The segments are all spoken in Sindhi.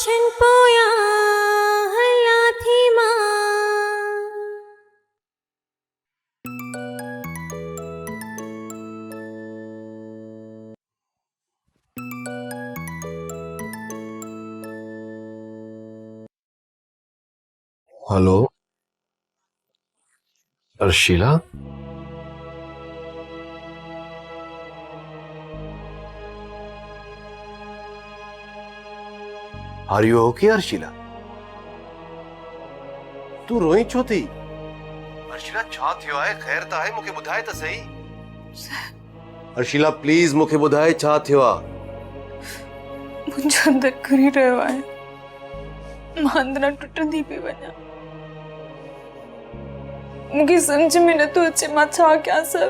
پاڇن پويان هلان ٿي مان. Hello Arshila are you okay Arshila تون روئين ڇو ٿي ارشيلا ڇا ٿيو آهي خير ته آهي مونکي ٻڌاء ته سهي ارشيلا پليز مونکي ٻڌاء ڇا ٿيو آهي منهنجو اندر گهري رهيو آهي مان اندران ٽٽندي پئي وڃان. مون کي سمجهه ۾ نٿو اچي مان ڇا ڪيان سر.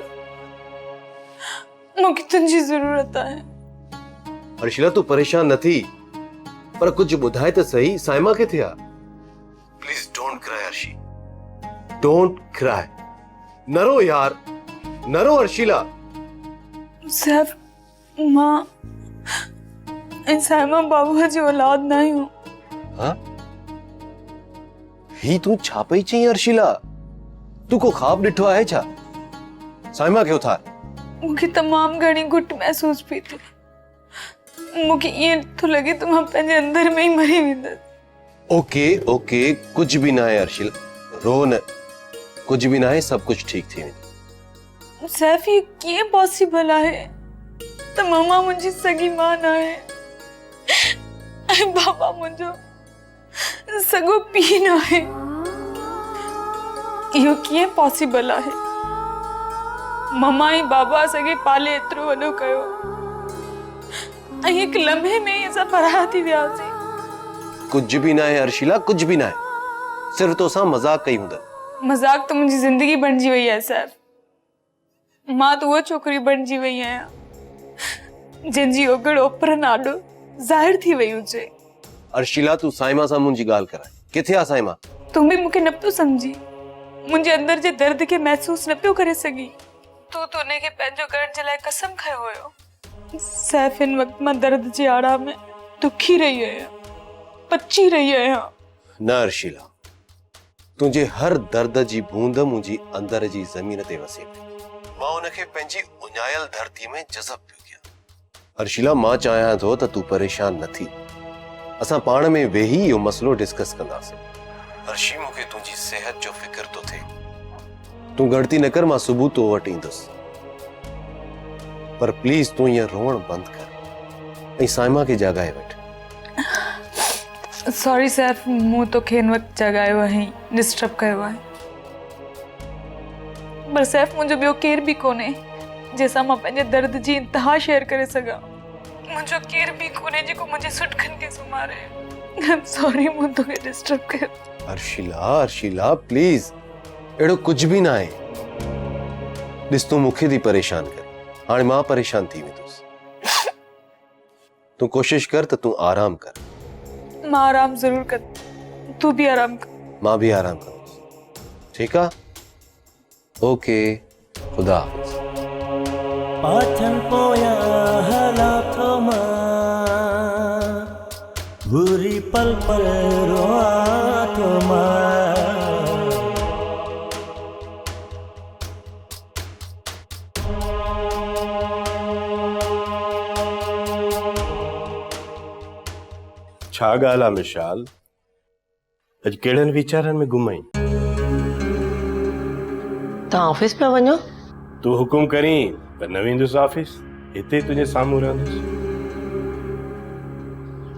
مون کي تنهنجي ضرورت آهي. ارشيلا تون پريشان نه ٿي پر ڪجهه ٻڌاء ته سهي صائمه ڪٿي آ؟ Please don't cry Arshi don't cry نه رو يار نه رو ارشيلا. سر مان ۽ صائمه بابوء جي اولاد نه آهيون. ها؟ هي تون ڇا پئي چئين ارشيلا؟ تون ڪو خواب ڏٺو آهي ڇا؟ صائمه کي اٿار. مون کي تمام گهڻي گهٽ محسوس پئي ٿئي. مون کي ائين ٿو لڳي ته مان پنهنجي اندر ۾ ئي مري ويندس. اوڪي اوڪي ڪجهه به ناهي ارشيلا رو نه ڪجهه به ناهي سڀ ڪجهه ٺيڪ ٿي ويندو. سيف هي ڪيئن پاسيبل آهي ته ماما منهنجي سڳي ماء ناهي ۽ بابا منهنجو سڳو پيء ناهي اهو ڪيئن پاسيبل آهي ماما ۽ بابا اسان کي پالي ايترو وڏو ڪيو ۽ هڪ لمحي ۾ ئي اسان پرايا ٿي وياسين. ڪجهه به ناهي ارشيلا ڪجهه به ناهي صرف توسان مذاق ڪئي هوندن. مذاق ته منهنجي زندگي بڻجي وئي آهي صاحب. مان ته اها ڇوڪري بڻجي وئي آهيان جنهن جي اوگهڙ اوپرن آڏو ظاهر ٿي وئي هجي. ارشيلا تون صائمه سان منهنجي ڳالهه ڪراء. ڪٿي آ صائمه؟ تون به مون کي نه پيو سمجهين. منهنجي اندر جي درد کي محسوس نه پيو ڪري سگهين. تون ته انهي کي پنهنجو ڪرڻ جي لاء قسم کنيو هيو. سيف هن وقت مان درد جي آڙاهه ۾ دکي رهي آهيان، پچي رهي آهيان. نه ارشيلا، تنهنجي هر درد جي بوند منهنجي اندر جي زمين تي وسي پئي. مان ان کي پنهنجي اڃايل ڌرتي ۾ جذب پيو ڪيان. ارشيلا مان چاهيان ٿو ته تون پريشان نه ٿي. اسان پاڻ ۾ ويهي اهو مسئلو ڊسڪس ڪنداسين. ارشي مون کي تنهنجي صحت جو فڪر ٿو ٿئي. تون ڳڻتي نه ڪر مان صبح تو وٽ ايندس. پر پليز تون ائين روئڻ بند ڪر ۽ صائمه کي جاڳائي وٺ. سوري سيف مون توکي هن وقت جاڳايو آهي ڊسٽرب ڪيو آهي. پر سيف منهنجو ٻيو ڪير به ڪونهي جنهن سان مان پنهنجي درد جي انتها شيئر ڪري سگهان. منهنجو ڪير به ڪونهي جيڪو منهنجي سڏڪن کي سمهاري. I am sorry مون توکي ڊسٽرب ڪيو. ارشيلا ارشيلا پليز اهڙو ڪجهه به ناهي. ڏس تون مون کي ٿي پريشان ڪرين. هاڻي مان پريشان ٿي ويندس. تون ڪوشش ڪر ته تون آرام ڪر. مان آرام ضرور ڪندس. تون به آرام ڪر. مان به آرام ڪندس. ٺيڪ آ؟ اوڪي خدا حافظ. پاڇن پويان هلان ٿو مان گهري پل پل روئان ٿو مان. ڇا ڳالهه آ مشال، اڄ ڪهڙن ويچارن ۾ گم آهين؟ توهان آفيس پيا وڃو؟ تون حڪم ڪرين ته نه ويندس آفيس، هتي ئي تنهنجي سامهون رهندس.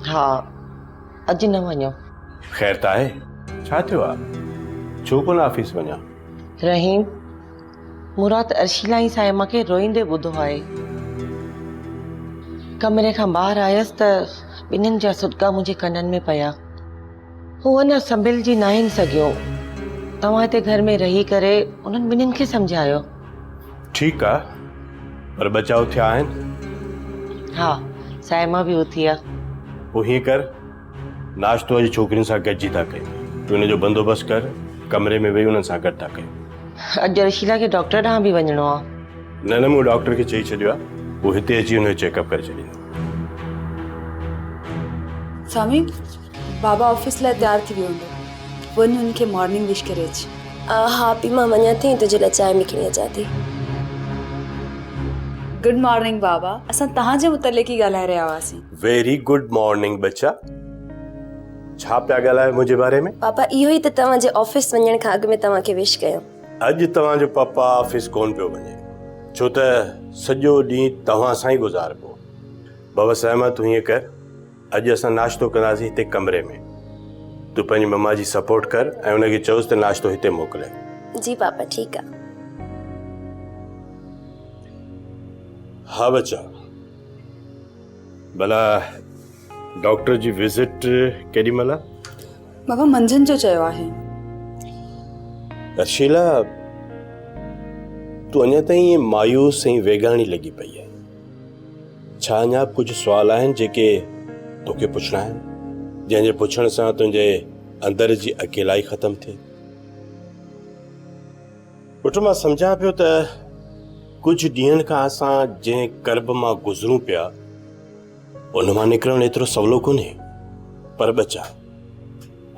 ها، اڄ نه وڃو. خير ته آهي، ڇا ٿيو آ؟ ڇو ڪونه آفيس وڃان؟ رحيم، مون رات ارشيلا ۽ صائمه کي روئيندي ٻڌو آهي. ڪمري کان ٻاهر آيس ته ٻنهين جا سڏڪا منهنجي ڪنن ۾ پيا. هو اڃا سنڀلجي ناهن سگهيو. توهان هتي گهر ۾ رهي ڪري انهن ٻنهين کي سمجهايو. ٺيڪ آ، پر ٻچا اٿيا آهن؟ ها، صائمه به اٿي آ. پوء هيئن ڪر، ناشتو اڄ ڇوڪرين سان گڏجي ٿا ڪيون. تون ان جو بندوبست ڪر، ڪمري ۾ ويهي انهن سان گڏ ٿا ڪيون. اڄ رشيلا کي ڊاڪٽر ڏانهن به وڃڻو آ. نه نه مون ڊاڪٽر کي چئي ڇڏيو آ، هو هتي اچي ان جو چيڪ اپ ڪري ڇڏيندو. سامي! بابا آفيس لاء تيار ٿي ويو هوندو. وڃ هن کي مارننگ وش ڪري اچ. ها پي مان وڃان ٿي ۽ تنهنجي لاء چانهه به کڻي اچان ٿي. گڊ مارننگ بابا اسان توهان جي متعلق ئي ڳالهائي رهيا هئاسين. ويري گڊ مارننگ ٻچا. ڇا پيا ڳالهايو منهنجي باري ۾؟ پاپا اهو ئي ته توهان جي آفيس وڃڻ کان اڳ ۾ توهان کي وش ڪيم. اڄ توهان جو پاپا آفيس ڪونه پيو وڃي ڇو ته سڄو ڏينهن توهان سان ئي گذاربو. بابا سائمه تون هيئن ڪر اڄ اسان ناشتو ڪنداسين هتي ڪمري ۾. تون پنهنجي مما جي سپورٽ ڪر ۽ ان کي چئوس ته ناشتو هتي موڪلي. جي پاپا ٺيڪ آ. ها ٻچا ڀلا ڊاڪٽر جي وزٽ ڪيڏي مهل آ؟ بابا منجهند جو چيو آهي. ارشيلا تون اڃا تائين ائين مايوس ۽ ويڳاڻي لڳي پئي آهين. ڇا اڃا به ڪجهه سوال آهن جيڪي توکي پڇڻا آهن، جنهن جي پڇڻ سان تنهنجي اندر جي اڪيلائي ختم ٿئي؟ پٽ مان سمجهان پيو ته ڪجهه ڏينهن کان اسان جنهن ڪرب مان گذرون پيا ان مان نڪرڻ ايترو سولو ڪونهي پر ٻچا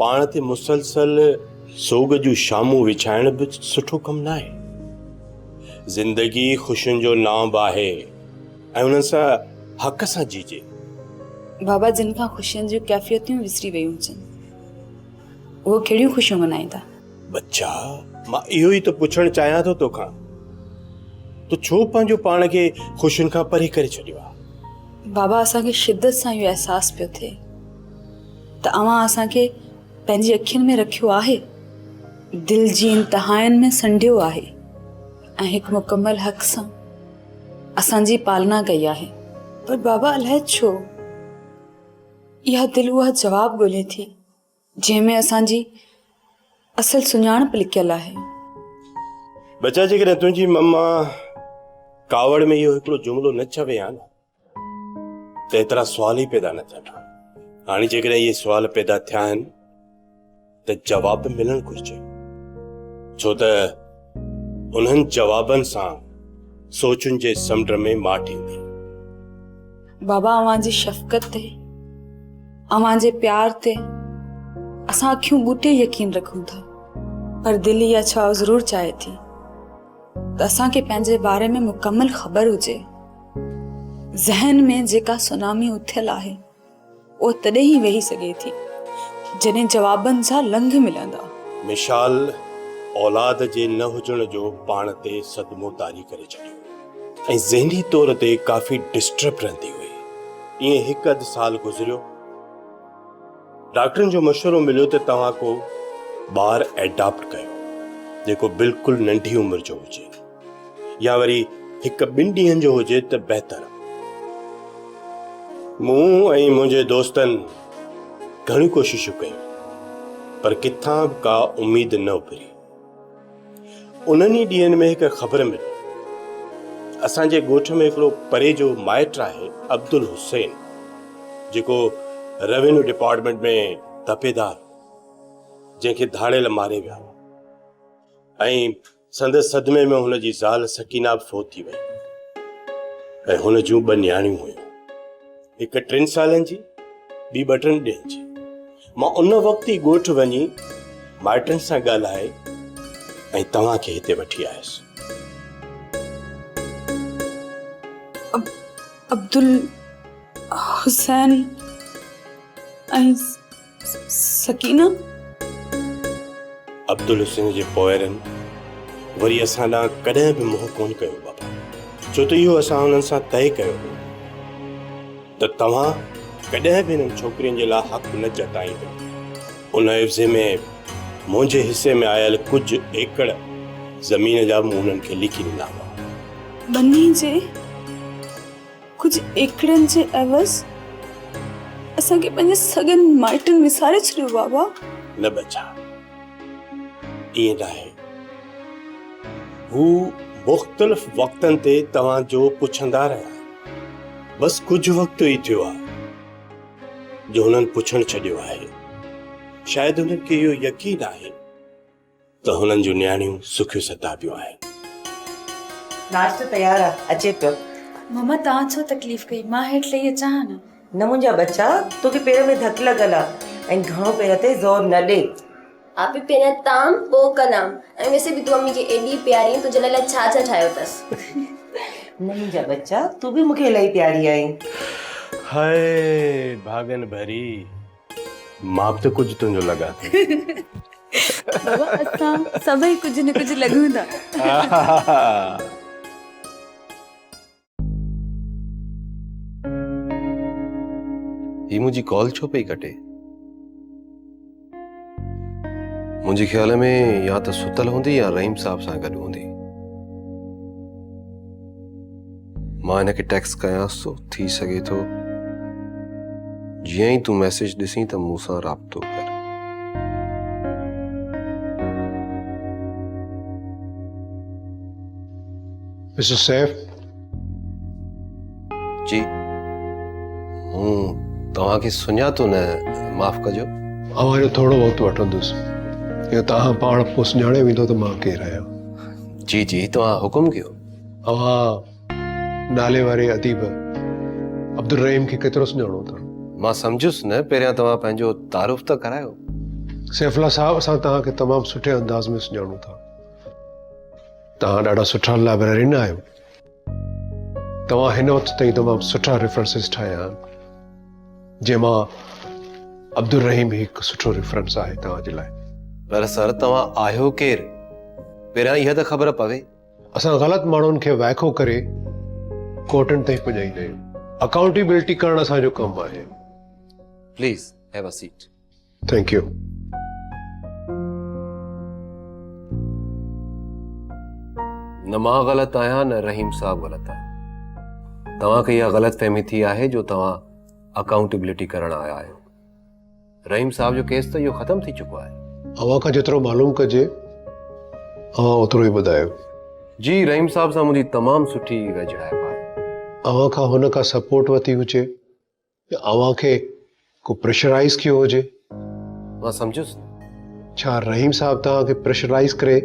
پاڻ تي مسلسل سوڳ جون شامون وڇائڻ به سٺو ڪم ناهي. زندگي خوشين جو نانء به آهي ۽ انهن سان حق سان جيجي. بابا جن کان خوشين جون ڪيفيتون وسري ويون هجن اهي ڪهڙيون خوشيون ملهائيندا؟ ٻچا مان اهو ئي ته پڇڻ چاهيان ٿو توکان. تو ڇو پنهنجو پاڻ کي خوشين کان پري ڪري ڇڏيو آهي؟ بابا اسان کي شدت سان اهو احساس پيو ٿئي ته اوهان اسان کي پنهنجي اکين ۾ رکيو آهي، دل جي انتهائن ۾ سنڍيو آهي ۽ هڪ مڪمل حق سان اسان جي پالنا ڪئي آهي. پر بابا الائي ڇو اها دل اها جواب ڳولي ٿي جنهن ۾ اسان جي اصل سڃاڻپ لڪيل آهي. ٻچا جيڪڏهن تنهنجي مما ڪاوڙ ۾ اهو هڪڙو جملو نه چوي ها نه ته ايترا سوال ئي پيدا نه ٿين ها. هاڻي جيڪڏهن اهي سوال پيدا ٿيا آهن ته جواب به ملڻ گهرجي، ڇو ته انهن جوابن سان سوچن جي سمنڊ ۾ ماٺ ايندي. بابا اوهان جي شفقت تي، اوهان جي پيار تي اسان اکيون ٻوٽي يقين رکون ٿا، پر دل اها ڇهاء ضرور چاهي ٿي ته اسان کي پنهنجي باري ۾ مڪمل خبر هجي. ذهن ۾ جيڪا سونامي اٿيل آهي، اها تڏهن ئي ويهي سگهي ٿي، جڏهن جوابن جا لنگهه ملندا. مشال اولاد جي نه هجڻ جو پاڻ تي صدمو طاري ڪري ڇڏيو ۽ ذهني طور تي ڪافي ڊسٽرب رهندي هئي. ائين هڪ اڌ سال گذريو. ڊاڪٽرن جو مشورو مليو ته توهان ڪو ٻار ايڊاپٽ ڪيو، جيڪو بلڪل ننڍي عمر جو هجي. يا وري هڪ ٻن ڏينهن جو هجي ته بهتر. مون ۽ منهنجي دوستن گهڻيون ڪوششون ڪيون پر ڪٿان به ڪا اميد نه اڀري. انهن ئي ڏينهن ۾ هڪ خبر ملي. اسان جي ڳوٺ ۾ هڪڙو پري جو مائٽ آهي عبدالحسين جيڪو روينيو ڊپارٽمينٽ ۾ تپيدار هو جنهن کي ڌاڙيل ماري ويا هئا ۽ سندس صدمي ۾ هن جي زال سڪينه به فوت ٿي وئي ۽ هن جون ٻه نياڻيون هيون، هڪ ٽن سالن جي، ٻي ٻه ٽن ڏينهن جي. مان ان وقت ئي ڳوٺ وڃي مائٽن سان ڳالهائي ۽ توهان کي هتي وٺي آيس. عبدالحسين ۽ سڪينه! عبدالحسين جي پوئرن وري اسان ڏانهن ڪڏهن به منهن ڪونه ڪيو بابا، ڇو ته اهو اسان انهن سان طئي ڪيو هو ته توهان ڪڏهن به هنن ڇوڪرين جي لاء حق نه جتائيندؤ. ان عيوضي ۾ منهنجي حصي ۾ آيل ڪجهه ايڪڙ زمين جا مون انهن کي لکي ڏنا هئا. ٻنهي جي ڪجهه ايڪڙن جي عيوض اسان کي پنهنجي سڳن مائٽن وساري ڇڏيو بابا. نه ٻچا ائين ناهي. هو مختلف وقتن تي توهان جو پڇندا رهيا. بس ڪجهه وقت ئي ٿيو آهي جو هنن پڇڻ ڇڏيو آهي. شايد هنن کي اهو يقين آهي. ته هنن جون نياڻيون سکيون ستابيون آهن. ناشتو تيار آ، اچي پيو. ماما توهان ڇو تڪليف ڪئي، مان هيٺ لهي اچان ها نه. نه منهنجا ٻچا، توکي پير ۾ ڌڪ لڳل آ. ۽ گهڻو پير تي زور نه ڏي. آپي پهريان طعام پوء ڪلام ۽ ويسي به تون امي کي ايڏي پياري آهين تنهنجي لاء الائي ڇا ڇا ٺاهيو اٿس. نه منهنجا ٻچا تون به مون کي الاهي پياري آهين. هاء ڀاڳن ڀري مان به ته ڪجهه تنهنجو لڳان ٿي. بابا اسان سڀئي ڪجهه نه ڪجهه لڳون ٿا. هي منهنجي ڪال ڇو پئي ڪٽي؟ منهنجي خيال ۾ يا ته ستل هوندي يا رحيم صاحب سان گڏ هوندي. مان هن کي ٽيڪس ڪيانس ٿو، ٿي سگهي ٿو جيئن ئي تون ميسيج ڏسين ته مون سان رابطو ڪر. مسٽر سيف. جي مون توهان کي سڃاتو نه، معاف ڪجو. اوهان جو ٿورو وقت وٺندس. اهو توهان پاڻ پوء سڃاڻي ويندو ته مان ڪير آهيان. جي جي توهان حڪم ڪيو. اوهان نالي واري اديب عبدالرحيم کي ڪيترو سڃاڻو ٿا؟ مان سمجهيس نه، پهريان توهان پنهنجو تعارف ته ڪرايو. سيف الله صاحب اسان توهان کي تمام سٺي انداز ۾ سڃاڻون ٿا. توهان ڏاڍا سٺا لائبريرين آهيو. توهان هن وقت تائين تمام سٺا ريفرنسز ٺاهيا آهن، جنهن مان عبدالرحيم هڪ سٺو ريفرنس آهي توهان جي لاء. پر سر توهان آهيو ڪير؟ پهريان اها ته خبر پوي. اسان غلط ماڻهن کي وائکو ڪري ڪورٽن تائين پڄائيندا آهيون. اڪائونٽيبلٽي ڪرڻ اسان جو ڪم آهي. Please have a seat. Thank you. نه مان غلط آهيان نه رحيم صاحب غلط آهي. توهان کي اها غلط فهمي ٿي آهي جو توهان اڪائونٽيبلٽي ڪرڻ آيا آهيو. رحيم صاحب جو ڪيس ته اهو ختم ٿي چڪو آهي. اوهان کان جيترو معلوم ڪجي اوهان اوترو ئي ٻڌايو. جي رحيم صاحب سان منهنجي تمام سٺي ويجهڙائپ آهي. اوهان کان هن ڪا سپورٽ ورتي هجي يا اوهان کي ڪو پريشرائيز ڪيو هجي؟ مان سمجهيس نه. ڇا رحيم صاحب توهان کي پريشرائيز ڪري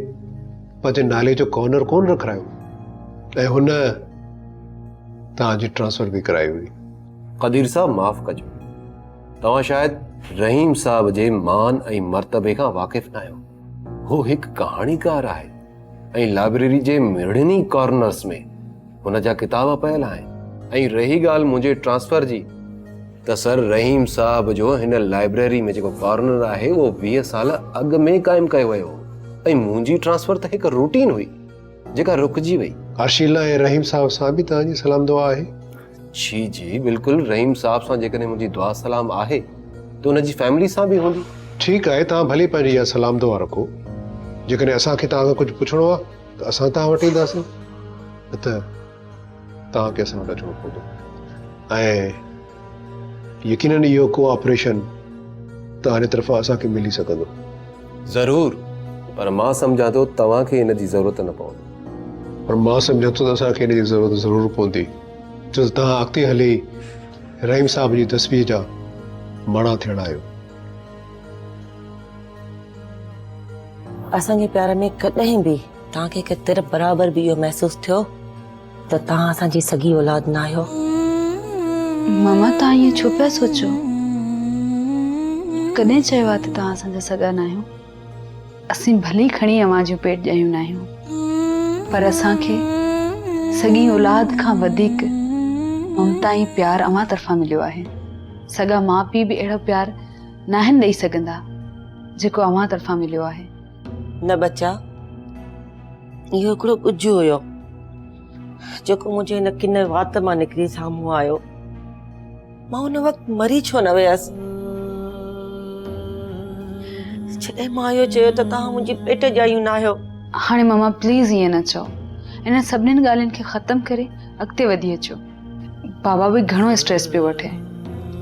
پنهنجي نالي جو ڪارنر ڪونه رکرايو ۽ هن توهان جي ٽرانسفر به ڪرائي هئي؟ قدير صاحب معاف ڪجو توهان شايد رحيم صاحب جي مان ۽ مرتبي کان واقف ناهيو. هو هڪ ڪهاڻيڪار آهي ۽ لائبريري جي مڙني ڪارنرس ۾ هن جا ڪتاب پيل آهن ۽ رهي ڳالهه منهنجي ٽرانسفر جي ته سر رحيم صاحب جو هن لائبريري ۾ جيڪو ڪارنر آهي اهو 20 سال اڳ ۾ قائم ڪيو ويو هو ۽ منهنجي ٽرانسفر ته هڪ روٽين هئي جيڪا رڪجي وئي. ارشيلا ۽ رحيم صاحب سان به توهان جي سلام دعا آهي؟ جي جي بلڪل رحيم صاحب سان جيڪڏهن منهنجي دعا سلام آهي ته ان جي فيملي سان به هوندي. ٺيڪ آهي توهان ڀلي پنهنجي اها سلام دعا رکو جيڪڏهن اسان کي توهان کان ڪجهه پڇڻو آهي ته اسان توهان وٽ اينداسين نه ته توهان کي اسان وٽ اچڻو پوندو ۽ يقينن اهو ڪو آپريشن توهان جي طرفان اسان کي ملي سگهندو. ضرور پر مان سمجهان ٿو توهان کي ان جي ضرورت نه پوندي. پر مان سمجهان ٿو ته اسان کي ان جي ضرورت ضرور پوندي ڇو ته توهان اڳتي هلي رحيم صاحب جي تسبيح جا مڻا ٿيڻا آهيو. اسان جي پيار ۾ ڪڏهن به توهان کي هڪ تر برابر به اهو محسوس ٿيو ته توهان اسان جي سڳي اولاد ناهيو. ماما توهان ائين ڇو پيا سوچو؟ ڪڏهن چيو آهي ته توهان اسان جا سڳا ناهيو؟ اسين ڀلي کڻي اوهان جون پيٽ ڄايون ناهيون پر اسان کي سڳي اولاد کان وڌيڪ ممتا ۽ پيار اوهان طرفان مليو آهي. سڳا ماء پيء به اهڙو پيار ناهن ڏئي سگهندا جيڪو اوهان طرفان مليو آهي. نه ٻچا، اهو هڪڙو ڳجهه هيو جيڪو منهنجي هن ڪن وات مان نڪري سامهون آيو. مان ان وقت مري ڇو نه ويس؟ جڏهن مان اهو چيو ته توهان منهنجي پيٽ ڄايون ناهيو. هاڻي ماما پليز ائين نه چئو. انهن سڀنين ڳالهين کي ختم ڪري اڳتي وڌي اچو. بابا به گهڻو اسٽريس پيو وٺي.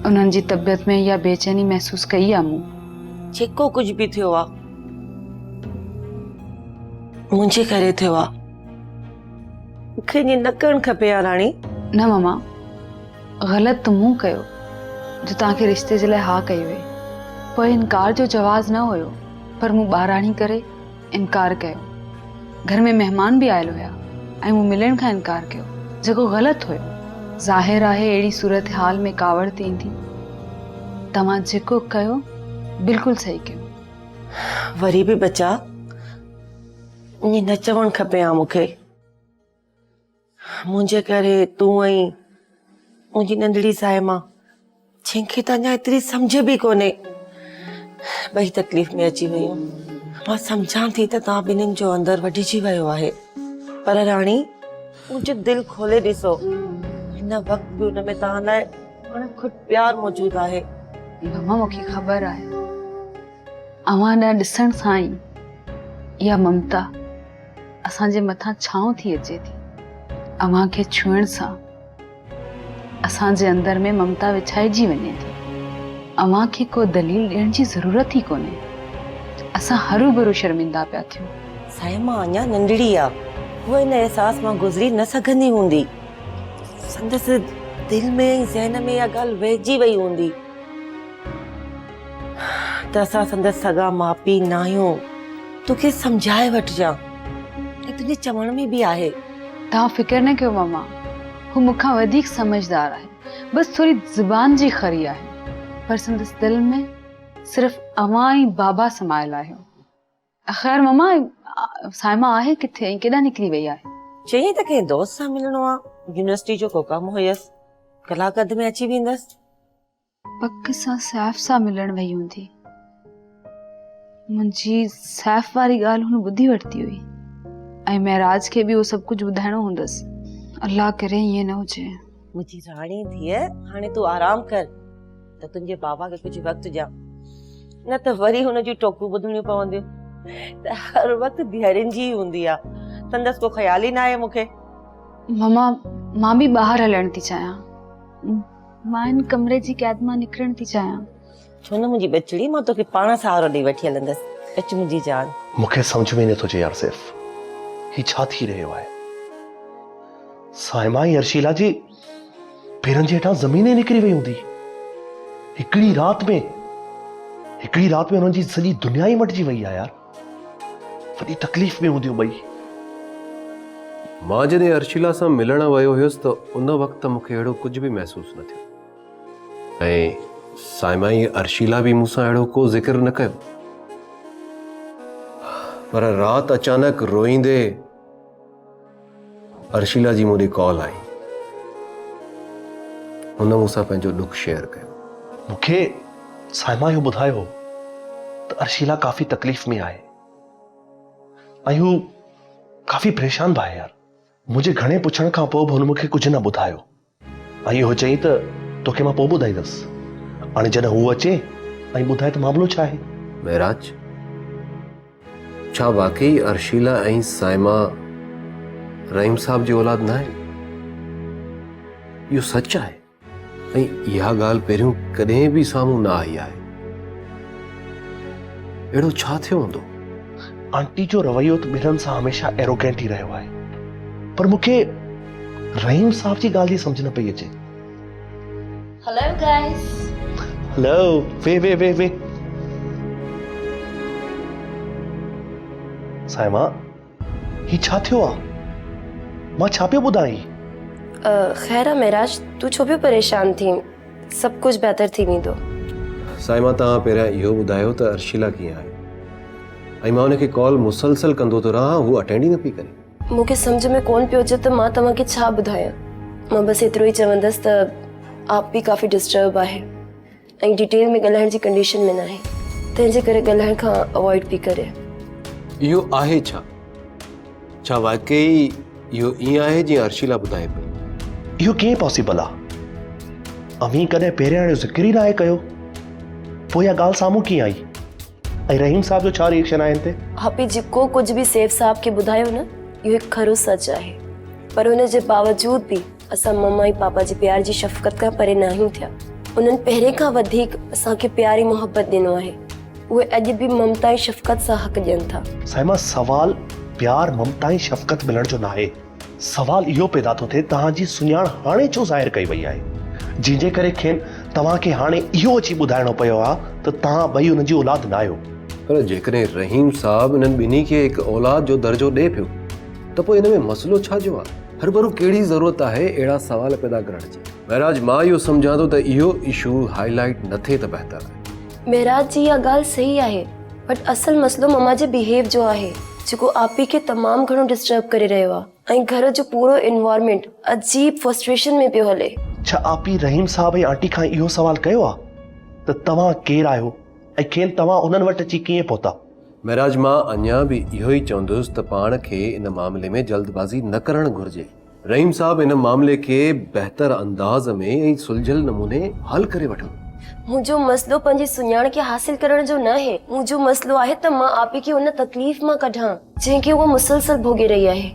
انهن جي طبيعت ۾ اها بيچيني محسوس ڪئي آ مون. جيڪو ڪجهه به ٿيو آ منهنجي ڪري ٿيو آ. مون کي ائين نه ڪرڻ کپي ها راڻي. نه ماما غلط ته مون ڪيو جو توهان کي رشتي جي لاء ها ڪئي هئي. پوء انڪار جو جواز نه هيو پر مون ٻاراڻي ڪري انڪار ڪيو. گهر ۾ مهمان به آيل هيا ۽ مون ملڻ کان انڪار ڪيو جيڪو غلط هيو. ظاهر آهي اهڙي صورتحال ۾ ڪاوڙ ٿيندي. توهان جيڪو ڪيو بلڪل صحيح ڪيو. وري به ٻچا ائين نه چوڻ کپي ها مون کي. منهنجي ڪري تون ۽ منهنجي ننڍڙي صائمه جنهن کي ته اڃا ايتري سمجهه به ڪونهي ٻئي تڪليف ۾ اچي ويون. مان سمجهان ٿي ته توهان ٻنهين جو اندر وڍجي ويو آهي پر راڻي منهنجو دل کولي ڏسو هن وقت به ان ۾ توهان لاء اڻ کٽ پيار موجود آهي. ماما مون کي خبر آهي اوهان ڏانهن ڏسڻ سان ئي اها ممتا اسان جي مٿان ڇانو ٿي اچي ٿي. اوهان کي ڇهڻ سان اسان جي اندر ۾ ممتا وڇائجي وڃي ٿي. اوهان کي ڪو دليل ڏيڻ جي ضرورت ئي ڪونهي. اسان هروڀرو شرمندا پيا ٿيون. صائمه اڃا ننڍڙي آ. هوء ان احساس مان گذري نه سگهندي هوندي. سندس دل ۾ ۽ ذهن ۾ اها ڳالهه ويهجي وئي هوندي ته اسان سندس سڳا ماء پيء ناهيون. تون کيس سمجهائي وٺجان ۽ تنهنجي چوڻ ۾ به آهي. توهان فڪر نه ڪيو ماما، هو مون کان وڌيڪ سمجهدار آهي. بس ٿوري زبان جي خري آهي، پر سندس دل ۾ صرف اوهان ۽ بابا سمايل آهيو. خير ماما، صائمه آهي ڪٿي ۽ ڪيڏانهن نڪري وئي آهي؟ چيائين ته ڪنهن دوست سان ملڻو آ، يونيورسٽي جو ڪو ڪم هيس، ڪلاڪ اڌ ۾ اچي ويندس. پڪ سان سيف سان ملڻ وئي هوندي. منهنجي سيف واري ڳالهه هن ٻڌي ورتي هئي ۽ معراج کي به اهو سڀ ڪجهه ٻڌائڻو هوندس. الله ڪري ائين نه هجي. منهنجي راڻي ڌيء، هاڻي تون آرام ڪر ته تنهنجي بابا کي ڪجهه وقت ڏيان، نه ته وري هن جون ٽوڪون ٻڌڻيون پونديون ته هر وقت ڌيئرين جي ئي هوندي آ، سندس ڪو خيال ئي ناهي مون کي. ماما، مان به ٻاهر هلڻ ٿي چاهيان. مان هن ڪمري جي قيد مان نڪرڻ ٿي چاهيان. ڇو نه منهنجي ٻچڙي، مان توکي پاڻ سهارو ڏئي وٺي هلندس. اچ منهنجي جان. مون کي سمجهه ۾ ئي نٿو اچي يار سيف، هي ڇا ٿي رهيو آهي؟ صائمه ۽ ارشيلا جي پيرن جي هيٺان زمين ئي نڪري وئي هوندي. هڪڙي رات ۾، هڪڙي رات ۾ انهن جي سڄي دنيا ئي مٽجي وئي آهي يار. وڏي تڪليف ۾ هونديون ٻئي. مان جڏهن ارشيلا سان ملڻ ويو هيس ته ان وقت ته مون کي اهڙو ڪجهه به محسوس نه ٿيو ۽ صائمه ۽ ارشيلا به مون سان اهڙو ڪو ذڪر نه ڪيو پر رات اچانڪ روئيندي ارشيلا جي مون ڏي ڪال آئي. هن مون سان پنهنجو ڏک شيئر ڪيو. مون کي صائمه اهو ٻڌايو ته ارشيلا ڪافي تڪليف ۾ آهي ۽ هو ڪافي پريشان به آهي يار. منهنجي گهڻي پڇڻ کان پوء به هن مون کي ڪجهه نه ٻڌايو. ۽ اهو چئي ته توکي مان پوء ٻڌائيندس. هاڻي جڏهن هو اچي ۽ ٻڌائي ته معاملو ڇا آهي. معراج، ڇا واقعي ارشيلا ۽ صائمه رحيم صاحب جي اولاد ناهن؟ اهو سچ آهي ۽ اها ڳالهه پهريون ڪڏهن به سامهون نه آئي آهي. اهڙو ڇا ٿيو هوندو؟ آنٽي جو رويو ته ٻنهن سان هميشه ايروگينٽ ئي رهيو آهي پر مون کي رحيم صاحب جي ڳالهه جي سمجهه نه پئي اچي. Hello guys. Hello V V V V. Saima هي ڇا ٿيو آ؟ مان ڇا پيو ٻڌان هي؟ خير آ معراج تون ڇو پيو پريشان ٿين سڀ ڪجهه بهتر ٿي ويندو. صائمه توهان پهريان اهو ٻڌايو ته ارشيلا ڪيئن آهي ۽ مان ان کي ڪال مسلسل ڪندو ٿو رهان هو اٽينڊ ئي نه پئي ڪري. مون کي سمجهه ۾ ڪونه پيو اچي ته مان توهان کي ڇا ٻڌايان. مان بس ايترو ئي چوندس ته آپ به ڪافي ڊسٽرب آهي ۽ ڊيٽيل ۾ ڳالهائڻ جي ڪنڊيشن ۾ ناهي تنهن جي ڪري ڳالهائڻ کان اوائڊ پئي ڪري. اهو آهي ڇا؟ ڇا واقعي اهو ائين آهي جيئن ارشيلا ٻڌائي پئي؟ اهو ڪيئن پاسيبل آ؟ اوهين ڪڏهن پهريان اهڙو ذڪر ئي ناهي ڪيو پوء اها ڳالهه سامهون ڪيئن آئي؟ ۽ رحيم صاحب جو ڇا ري ايڪشن آهي هن تي؟ هاپي جيڪو ڪجهه به سيف صاحب کي ٻڌايو نه اهو هڪ کرو سچ آهي پر ان جي باوجود به اسان مما ۽ پاپا جي پيار جي شفقت کان پري ناهيون ٿيا انهن پهرين کان وڌيڪ اسان کي پيار ۽ محبت ڏنو آهي اهي اڄ به ممتا ۽ شفقت سان حق ڏين ٿا. صائمه سوال پيار ممتا ۽ شفقت ملڻ جو ناهي سوال اهو پيدا ٿو ٿئي توهان جي سڃاڻ هاڻي ڇو ظاهر ڪئي وئي آهي؟ جنهن جي ڪري کين توهان کي هاڻي اهو اچي ٻڌائڻو پيو آهي ته توهان ٻئي انهن جي اولاد ناهيو. پر جيڪڏهن رحيم صاحب انهن ٻنهي کي هڪ اولاد جو درجو ڏئي پيو ته پوء ان ۾ مسئلو ڇا جو آهي؟ هرڀرو ڪهڙي ضرورت آهي اهڙا سوال پيدا ڪرڻ جي؟ مهراج مان اهو سمجهان ٿو ته اهو اشو هائي لائيٽ نه ٿئي ته بهتر آهي. معراج جي اها ڳالهه صحيح آهي بٽ اصل مسئلو مما جي بيهيو جو آهي جيڪو آپي کي تمام گهڻو ڊسٽرب ڪري رهيو آهي ۽ گهر جو پورو انوائرمينٽ عجيب فرسٽريشن ۾ پيو هلي. ڇا آپي رحيم صاحب ۽ آنٽي کان اهو سوال ڪيو آهي ته توهان ڪير آهيو ۽ کين توهان انهن وٽ اچي ڪيئن پهتا؟ معراج مان اڃا به اهو ئي چوندس ته پاڻ کي ان معاملي ۾ جلدبازي نه ڪرڻ گهرجي. رحيم صاحب ان معاملي کي بهتر انداز ۾ ۽ سلجهيل نموني حل ڪري وٺندو. منهنجو مسئلو پنهنجي سڃاڻ کي حاصل ڪرڻ جو ناهي، منهنجو مسئلو آهي ته مان آپي کي ان تڪليف مان ڪڍان، جنهن کي هوء مسلسل ڀوڳي رهي آهي.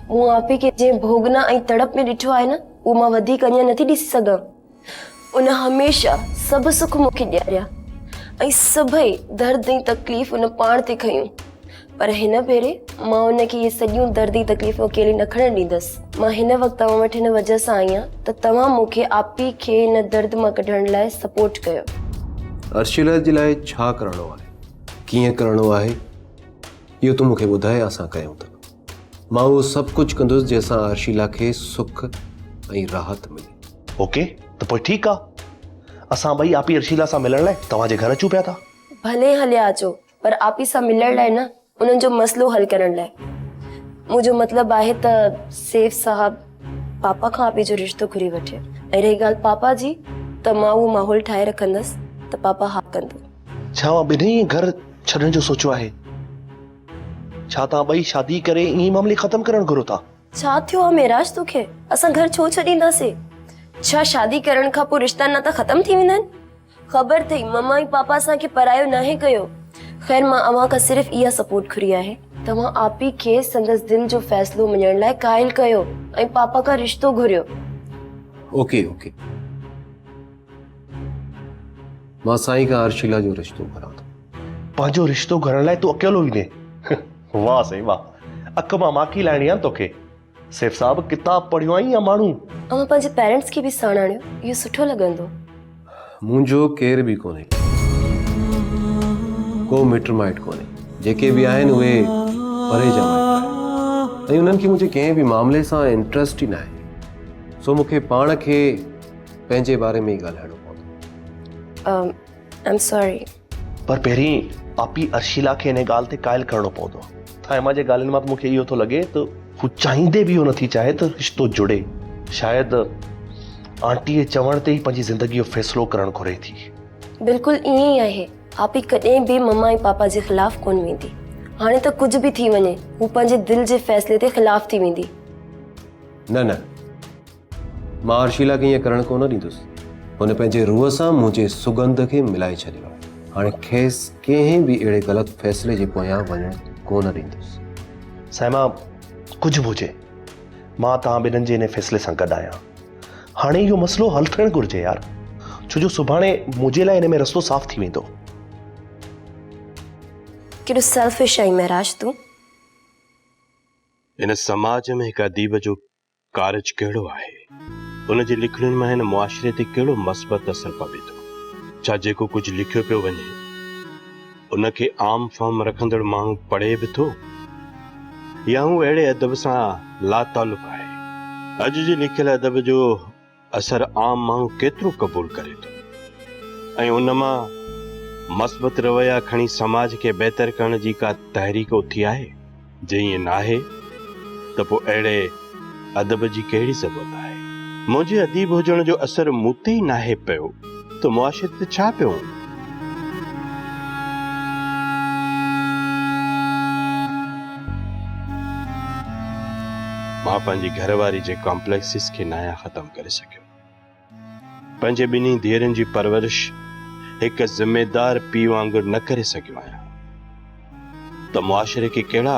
مون آپي کي جنهن ڀوڳنا ۽ تڙپ ۾ ڏٺو آهي نه، اهو مان وڌيڪ اڃا نٿي ڏسي سگهان. ان هميشه سڀ سک مون کي ڏياريا ۽ سڀئي درد ۽ تڪليف ان پاڻ تي کنيون پر هن ڀيري مان ان کي اهي سڄيون درد ۽ تڪليفون اڪيلي نه کڻڻ ڏيندس. مان هن وقت توهان وٽ هن وجهه سان آئي آهيان ته توهان مون کي آپي کي هن درد مان ڪڍڻ لاء سپورٽ ڪيو. ارشيلا جي لاء ڇا ڪرڻو آهي، ڪيئن ڪرڻو آهي، اهو تون مون کي ٻڌاء اسان ڪيون ٿا. مان اهو سڀ ڪجهه ڪندس جنهن سان ارشيلا کي سک ۽ راحت ملي. اوڪي ته پوء ٺيڪ آ. اسان ٻئي آپي ارشيلا سان ملڻ لاء توهان جي گهر اچون پيا ٿا. ڀلي هليا اچو پر آپي سان ملڻ لاء نه انهن جو مسئلو حل ڪرڻ لاء. منهنجو مطلب آهي ته سيف صاحب پاپا کان آپي جو رشتو گهري وٺي ۽ رهي ڳالهه پاپا جي ته مان اهو ماحول ٺاهي رکندس ته پاپا ها ڪندو. ڇا اوهان ٻنهي گهر ڇڏڻ جو سوچيو آهي؟ ڇا توهان ٻئي شادي ڪري ائين ئي معاملي ختم ڪرڻ گهرو ٿا؟ ڇا ٿيو آ معراج توکي؟ اسان گهر ڇو ڇڏينداسين؟ ڇا شادي ڪرڻ کان پوء رشتا ناتا ختم ٿي ويندا آهن؟ خبر اٿئي مما ۽ پاپا اسان کي پرايو ناهي ڪيو. خير مان اوهان کان صرف اها سپورٽ گهري آهي. توهان آپي کي سندس دل جو فيصلو مڃڻ لاء قائل ڪيو ۽ پاپا کان رشتو گهريو. اوڪي اوڪي مان سائين کان ارشيلا جو رشتو گهران ٿو. پنهنجو رشتو گهرڻ لاء تون اڪيلو ايندين. واهه سائين واهه. اک مان ماکي لاهڻي آ نه توکي. سيف صاحب ڪتاب پڙهيو آهين يا ماڻهو؟ اوهان پنهنجي پيرنٽس کي به ساڻ آڻيو اهو سٺو لڳندو. منهنجو ڪير به ڪونهي. ڪو مٽ مائٽ ڪونهي. جيڪي به آهن اهي پري جا مائٽ آهن ۽ انهن کي منهنجي ڪنهن به معاملي سان انٽرسٽ ئي ناهي. سو مون کي پاڻ کي پنهنجي باري ۾ ئي ڳالهائڻو پوندو. I am sorry. پر پهرين آپي ارشيلا کي انهي ڳالهه تي قائل ڪرڻو پوندو. ٿائما جي ڳالهين مان ته مون کي اهو ٿو لڳي ته هو چاهيندي به اهو نٿي چاهي ته رشتو جڙي. شايد آنٽيء جي چوڻ تي ئي پنهنجي زندگيء جو فيصلو ڪرڻ گهري ٿي. بلڪل ائين ئي آهي. آپي ڪڏهن به مما ۽ پاپا جي خلاف ڪونه ويندي. هاڻي ته ڪجهه به ٿي وڃي، هو پنهنجي دل جي فيصلي تي خلاف ٿي ويندي. نه نه. مان ارشيلا کي ائين ڪرڻ ڪونه ڏيندس. هن پنهنجي روح سان منهنجي سڳنڌ کي ملائي ڇڏيو آهي. هاڻي کيس ڪنهن به اهڙي غلط فيصلي جي پويان وڃڻ ڪونه ڏيندس. سائما، ڪجهه به هجي، مان توهان ٻنهن جي ان فيصلي سان گڏ آهيان. هاڻي اهو مسئلو حل ٿيڻ گهرجي يار، ڇو جو سڀاڻي منهنجي لاء ان ۾ رستو صاف ٿي ويندو. ڪيڏو سيلفش آهين معراج تون. هن سماج ۾ هڪ اديب جو ڪارج ڪهڙو آهي؟ ان جي لکڻين مان هن معاشري تي ڪهڙو مثبت اثر پوي ٿو؟ ڇا جيڪو ڪجهه لکيو پيو وڃي، ان کي عام فهم رکندڙ ماڻهو پڙهي به ٿو يا هو اهڙي ادب سان لاتعلق آهي؟ اڄ جي لکيل ادب جو اثر عام ماڻهو ڪيترو قبول ڪري ٿو ۽ ان مان مثبت رويا کڻي سماج کي بهتر ڪرڻ جي ڪا تحريڪ اٿي آهي؟ جي ائين ناهي ته پوء اهڙي ادب جي ڪهڙي ضرورت آهي؟ منهنجي اديب هجڻ جو اثر مون تي ئي ناهي پيو ته معاشري تي ڇا پيو هوندو؟ مان پنهنجي گهر واري جي ڪامپليڪسز کي ناهيان ختم ڪري سگهيو. پنهنجي ٻنهي ڌيئرن جي پرورش هڪ ذميدار پيء وانگر نه ڪري سگهيو آهيان ته معاشري کي ڪهڙا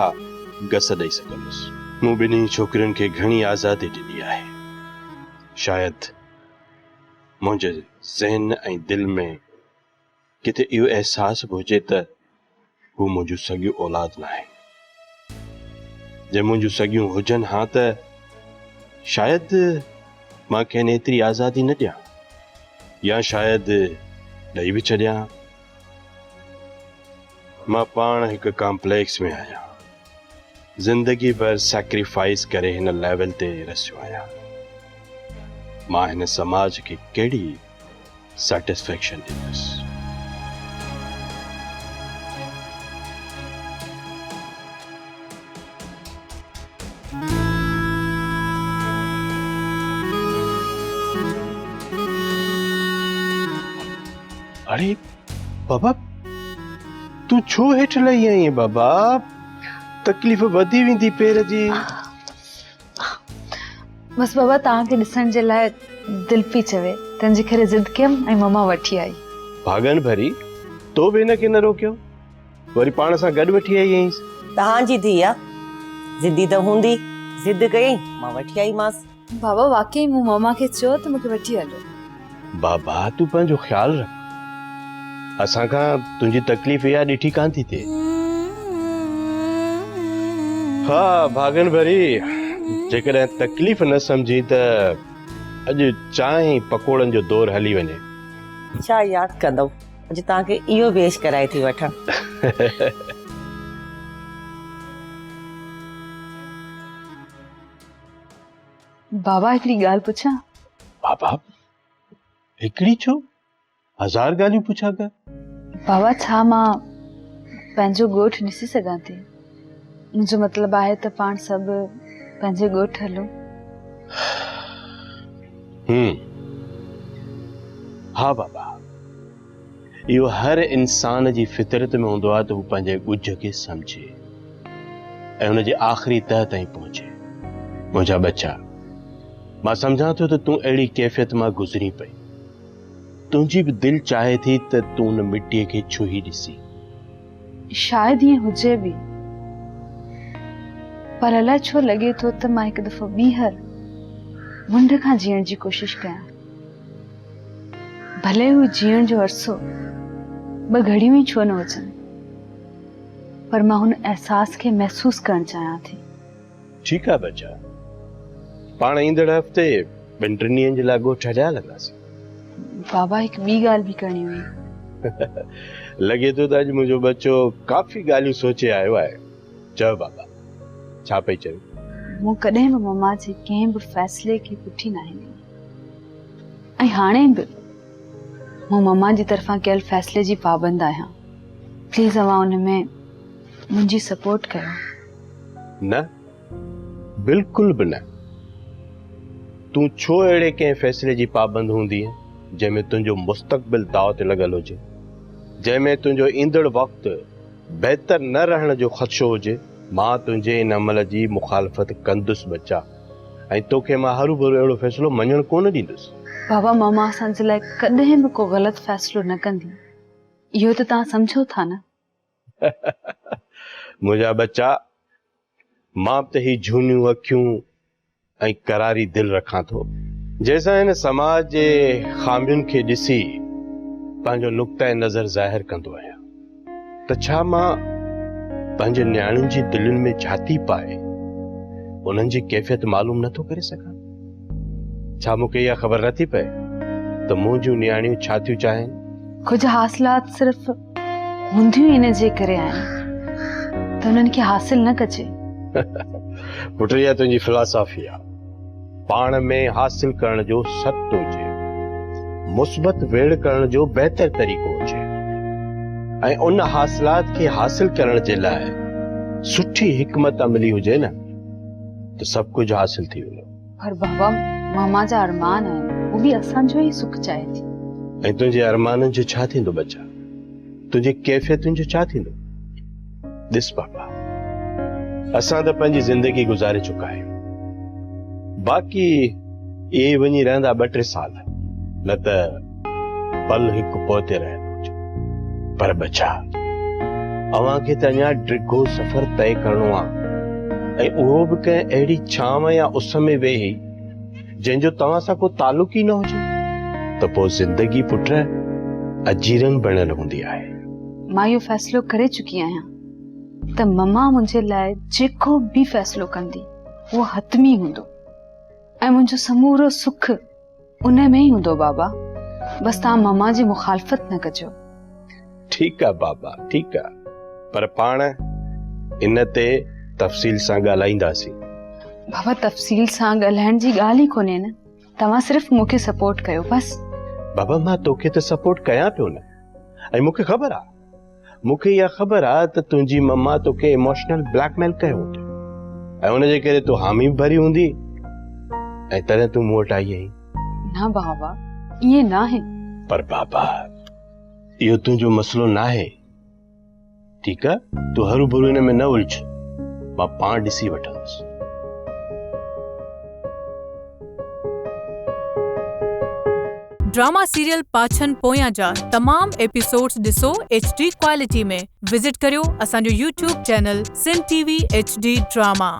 گس ڏئي سگهندس. مون ٻنهي ڇوڪرين کي گهڻي آزادي ڏني آهي. شايد منهنجي ذهن ۽ دل ۾ ڪٿي اهو احساس به هجي ته هو منهنجون سڳيون اولاد ناهن. جي منهنجون سڳيون هجن ها ته شايد مان کين ايتري آزادي نه ڏيان يا شايد ڏئي به ڇڏيان. مان پاڻ هڪ ڪامپليڪس ۾ آهيان. زندگي ڀر سيڪريفائيس ڪري هن ليول تي رسيو آهيان. مان هن سماج کي ڪهڙي سيٽسفيڪشن ڏيندس. اڙي بابا تون ڇو هيٺ لهي آئين بابا تڪليف وڌي ويندي پير جي. بس بابا توهان کي ڏسڻ جي لاء دل پئي چوي تنهن جي ڪري ضد ڪيم ۽ ماما وٺي آئي. ڀاڳن ڀري تو به هن کي نه روڪيو وري پاڻ سان گڏ وٺي آئي آهينس. توهان جي ڌيء آ ضدي ته هوندي ضد ڪيائين مان وٺي آئي مانس. بابا واقعي مون ماما کي چيو ته مون کي وٺي هلو. بابا تون پنهنجو خيال رک. اسان کان تنهنجي تڪليف اها ڏٺي ڪانه ٿي ٿئي. ها ڀاڳن ڀري جيڪڏهن تڪليف نه سمجهين ته اڄ چانهه ۽ پڪوڙن جو دور هلي وڃي. ڇا ياد ڪندؤ اڄ توهان کي اهو به عيش ڪرائي ٿي وٺان. بابا هڪڙي ڳالهه پڇان؟ بابا هڪڙي ڇو هزار ڳالهيون پڇا ڪر. بابا ڇا مان پنهنجو ڳوٺ ڏسي سگهان ٿي؟ منهنجو مطلب آهي ته پاڻ سڀ پنهنجي ڳوٺ هلون. هم ها بابا اهو هر انسان جي فطرت ۾ هوندو آهي ته هو پنهنجي ڳجهه کي سمجهي ۽ ان جي آخري تهه تائين پهچي. منهنجا ٻچا، مان سمجهان ٿو ته تون اهڙي ڪيفيت مان گذرين پئي. تنهنجي به دل چاهي ٿي ته تون ان مٽيء کي ڇهي ڏسين. شايد ائين هجي به، پر الائي ڇو لڳي ٿو ته مان هڪ دفعو ٻيهر منڍ کان جيئڻ جي ڪوشش ڪيان. ڀلي هو جيئڻ جو عرصو ٻه گهڙيون ئي ڇو نه هجن، پر مان هن احساس کي محسوس ڪرڻ چاهيان ٿي. ٺيڪ آهي ٻچا، پاڻ ايندڙ هفتي ٻن ٽن ڏينهن جي لاء ڳوٺ هليا هلنداسين. بابا هڪ ٻي ڳالهه به ڪرڻي هئي. لڳي ٿو ته اڄ منهنجو ٻچو ڪافي ڳالهيون سوچي آيو آهي. چئو بابا، ڇا پئي چوين؟ مون ڪڏهن به مما جي ڪنهن به فيصلي کي پٺي ناهي ڏني ۽ هاڻي به مون مما جي طرفان ڪيل فيصلي جي پابند آهيان. پليز اوهان ان ۾ منهنجي سپورٽ ڪيو. نه، بلڪل به نه. تون ڇو اهڙي ڪنهن فيصلي جي پابند هوندينء جنهن ۾ تنهنجو مستقبل داء تي لڳل هجي، جنهن ۾ تنهنجو ايندڙ وقت بهتر نه رهڻ جو خدشو هجي. مان تنهنجي ان عمل جي مخالفت ڪندس ٻچا ۽ توکي مان هروڀرو اهڙو فيصلو مڃڻ ڪونه ڏيندس. بابا ماما اسان جي لاء ڪڏهن به ڪو غلط فيصلو نه ڪندي، اهو ته توهان سمجهو ٿا نه؟ منهنجا ٻچا، مان به ته هي جهونيون اکيون ۽ قراري دل رکان ٿو، جنهن سان هن سماج جي خامين کي ڏسي پنهنجو نقطه نظر ظاهر ڪندو آهيان ته ڇا مان پنهنجي نياڻين جي دلين ۾ جهاتي پائي انهن جي ڪيفيت معلوم نه ٿو ڪري سگهان؟ ڇا مون کي اها خبر نه ٿي پئي ته منهنجون نياڻيون ڇا ٿيون چاهين؟ ڪجهه حاصلات صرف هونديون ئي ان جي ڪري آهن ته انهن کي حاصل نه ڪجي. پٽ اها تنهنجي فلاسافي آ. پاڻ ۾ حاصل ڪرڻ جو ست هجي، مثبت ويڙهه ڪرڻ جو بهتر طريقو هجي ۽ ان حاصلات کي حاصل ڪرڻ جي لاء سٺي حڪمت عملي هجي نه ته سڀ ڪجهه حاصل ٿي ويندو. پر بابا ماما جا ارمان آهن، هو به اسان جو ئي سک چاهي ٿي. ۽ تنهنجي ارمانن جو ڇا ٿيندو ٻچا؟ تنهنجي ڪيفيتن جو ڇا ٿيندو؟ ڏس بابا، اسان ته پنهنجي زندگي گذاري چڪا آهيون، باقي اهي وڃي رهندا ٻه ٽي سال، نه ته پل هڪ پوئتي رهيل هجي. پر ٻچا، اوهان کي ته اڃا ڊگهو سفر طئي ڪرڻو آ ۽ اهو به ڪنهن اهڙي ڇانو يا اس ۾ ويهي جنهن جو توهان سان ڪو تعلق ئي نه هجي ته پوء زندگي پٽ اجيرن بڻيل هوندي آهي. مان اهو فيصلو ڪري چڪي آهيان ته مما منهنجي لاء جيڪو به فيصلو ڪندي اهو حتمي هوندو ۽ منهنجو سمورو سک ان ۾ ئي هوندو بابا، بس توهان ماما جي مخالفت نه ڪجو. ٺيڪ آ بابا ٺيڪ آ، پر پاڻ ان تي تفصيل سان ڳالهائينداسين. بابا تفصيل سان ڳالهائڻ جي ڳالهه ئي ڪونهي نه، توهان صرف مون کي سپورٽ ڪيو بس. بابا مان توکي ته سپورٽ ڪيان پيو نه، ۽ مون کي خبر آ مون کي اها خبر آ ته تنهنجي مما توکي ايموشنل بليڪ ميل ڪيو هوندو ۽ ان جي ڪري تو حامي به ڀري هوندي ۽ تڏهن تون مون وٽ آئي آهين. نه بابا ائين ناهي. پر بابا اهو تنهنجو مسئلو ناهي. ٺيڪ آ، تون هروڀرو ان ۾ نه الجهه. مان پاڻ ڏسي وٺندس. ڊراما سيريل پاڇن پويان جا تمام ايپيسوڊز ڏسو ايڇ ڊي ڪوالٽي ۾ وزٽ ڪريو اسان جو YouTube channel Sindh T V H D drama.